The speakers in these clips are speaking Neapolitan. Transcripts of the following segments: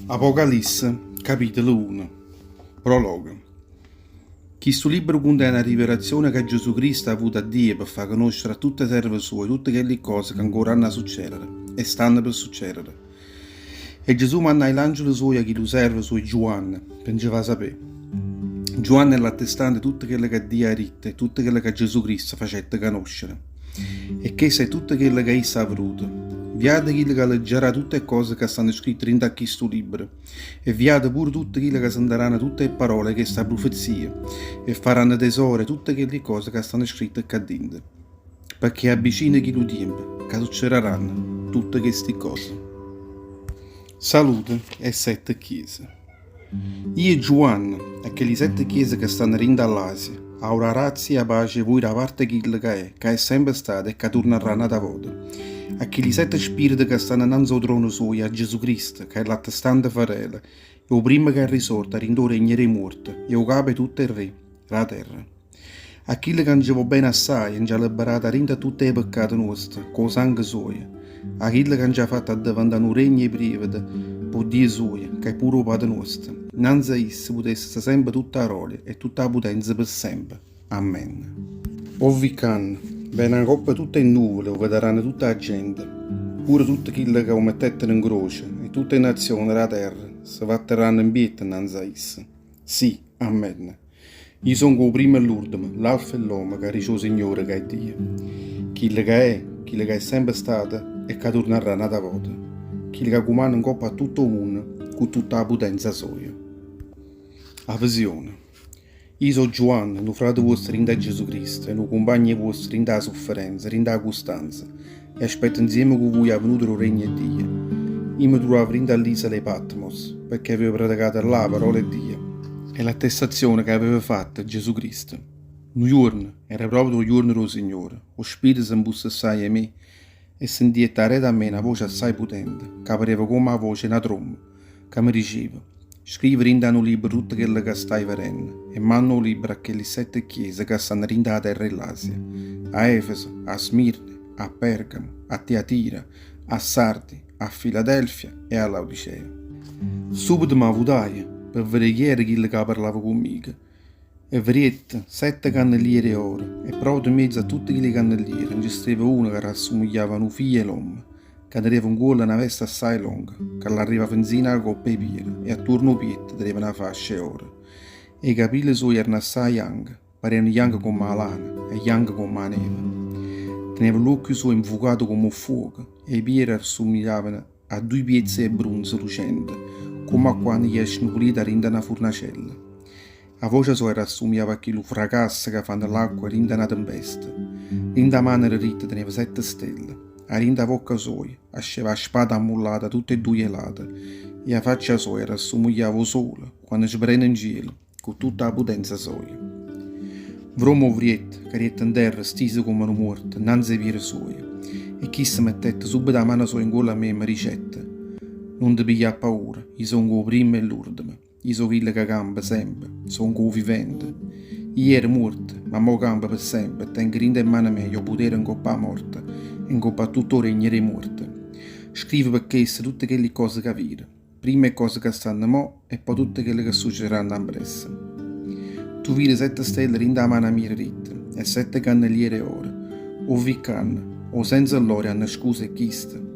Apocalisse, capitolo 1. Prologo. Chistu libbro cuntene 'a rivelazione ca Gesù Cristo ha avuto 'a Dio pe' fa' conoscere a tutt' 'e serve suoje tutte chelli cose ca ancora hanna succedere e stanno pe' succedere. E Gesù mannaje l'angelo suoje a chillu servo suoje Giuanne, pe' nce fa' sapé. Giuanne è l'attestante 'e tutto chello ca Dio ha ditto e tutto chello ca Gesù Cristo facette canoscere. E chesto è tutto chello ca isso ha veduto. Viato chillo ca leggerà tutte 'e cose ca stanno scritte dint' a chistu libbro, e viato pure tutte chille ca sentaranno tutte 'e parole 'e chesta prufezia e faranno tesoro 'e tutte chelli cose ca stanno scritte ccà dinto. Pecché avvicina chillu tiempo ca succedaranno tutte chesti cose. Salute 'e sette chiese. Io Giuanne, a chelli sette chiese ca stanno dint' 'a ll'Asia, auguro 'a grazia e 'a pace 'e vuje da parte 'e chillo ca è, ca è sempe stato e ca turnarrà n'ata vota. A chilli sette spirite ca stanno 'nnanze 'o trono suojo e a Gesù Cristo, ca è l'attestante fedele e 'o primmo ca è risorto 'a dint' 'o regno d' 'e muorte e 'o capo 'e tutt' 'e re d' 'a terra. A chillo ca nce vò bene assaje e nce ha liberato 'a dint' a tutt' 'e peccate nuoste cu 'o sangue suojo, a chillo ca nce ha fatto addeventà nu regno 'e prievete p' 'o Dio suojo, ca è pure 'o Pate nuosto, 'nnanze a isso putesse sta sempe tutta 'a gloria e tutta 'a putenza pe' sempe. Amen. O vi ccanno, vene 'a coppa tutt' 'e nuvole e 'o vedaranno tutt' 'a gente, pure tutte chille ca 'o mettettero 'ncroce, e tutt' 'e nazione d' 'a terra se vatteranno 'mpietto 'nnanze a isso. Sì, Amen. Io songo 'o primmo e l'urdemo, l'alfa e l'omega, dice 'o Signore ca è Dio. Chillo ca è, chillo ca è sempe stato e ca turnarrà n'ata vota, chillo ca cumanna 'ncoppa a tutto 'o munno cu tutta 'a putenza soja. A visione. Io so' Giuanne, nu frate vuosto dint' a Gesù Cristo e nu cumpagno 'e vuosto dint' 'a sufferenza, dint' 'a custanza, e aspetto 'nzieme cu vuje 'a venuta d' 'o Regno 'e Dio. Io me truvavo dint' a ll'isola 'e Patmos, pecché avevo predicato là 'a parola 'e Dio e l'attestazione ca aveva fatto Gesù Cristo. Nu juorno, era proprio 'o juorno d' 'o Signore, 'o Spirito se 'mpussessaje 'e me e sentiette areto a me na voce assaje putente, ca pareva comme 'a voce 'e na tromba, ca me diceva, Scrive dint' a nu libro tutto chello ca staje vedenno e manna 'o libro a chelli sette chiese ca stanno dint' 'a terra 'e ll'Asia, a Efeso, a Smirne, a Pergamo, a Tiatira, a Sardi, a Filadelfia e a Laodicea. Subito m'avutaje pe vedé chi era chillo ca parlava cu mmico e vedette sette canneliere 'e oro e proprio 'mmiezo a tutte chilli canneliere nce steva uno ca rassumigliava a nu figlio 'e l'ommo ca teneva 'ncuollo na vesta assaje longa ca ll'arrivava 'nzino 'a coppa 'e piere e attuorno 'o pietto teneva na fascia 'e oro. E 'e capille suoje erano assaje janche, parevano janche comm' 'a lana e janche comm' 'a neve. Teneva ll'uocchie suoje 'nfucate comm' 'o ffuoco e 'e piere assumigliavano a duje piezze 'e brunzo lucente comm' a quanno jesceno pulite 'a dint' a na furnacella. A voce soja rassumigliava a chillu fracasso ca fanno ll'acqua dint' a na tempesta. Dint' 'a mano deritta teneva sette stelle. 'A dint' 'a vocca soja asceva 'a spata ammullata 'a tutt' 'e duje 'e late e 'a faccia soja rassumigliava 'o sole quanno sbrenne 'ncielo cu tutta 'a putenza soja. Vromma 'o vriette cadette 'nterra stiso comme nu muorto 'nnanze 'e piere suoje e chisto mettette subito 'a mano soja 'ncuollo a me e me dicette, Nun te piglià paura, io songo 'o primmo e l'urdemo. Io so' chillo ca campa sempe, songo 'o vivente. Io ero muorto, ma mo campo pe' sempe e tengo dint' 'e mmane meje 'o putere 'ncopp' 'a morte e 'ncopp' a tutto 'o regno d' 'e muorte. Scrive pe' chesto tutte chelli ccose ca vire, primma 'e ccose ca stanno mo e po' tutte chelle che succeranno ampresso. Tu vire sette stelle dint' 'a mana mia deritta e sette canneliere 'e oro. 'O vvi' ccanno, 'o senzo lloro è annascuso è chisto,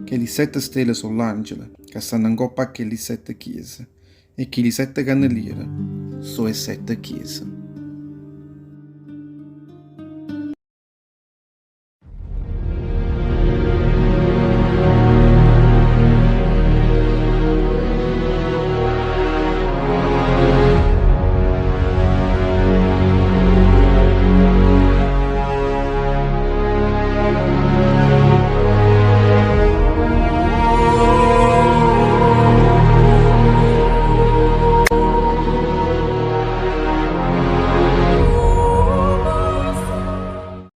chelli sette stelle so' ll'angele. Ca stanno 'ncoppa a chelli sette chiese, e chilli sette canneliere so' 'e sette chiese.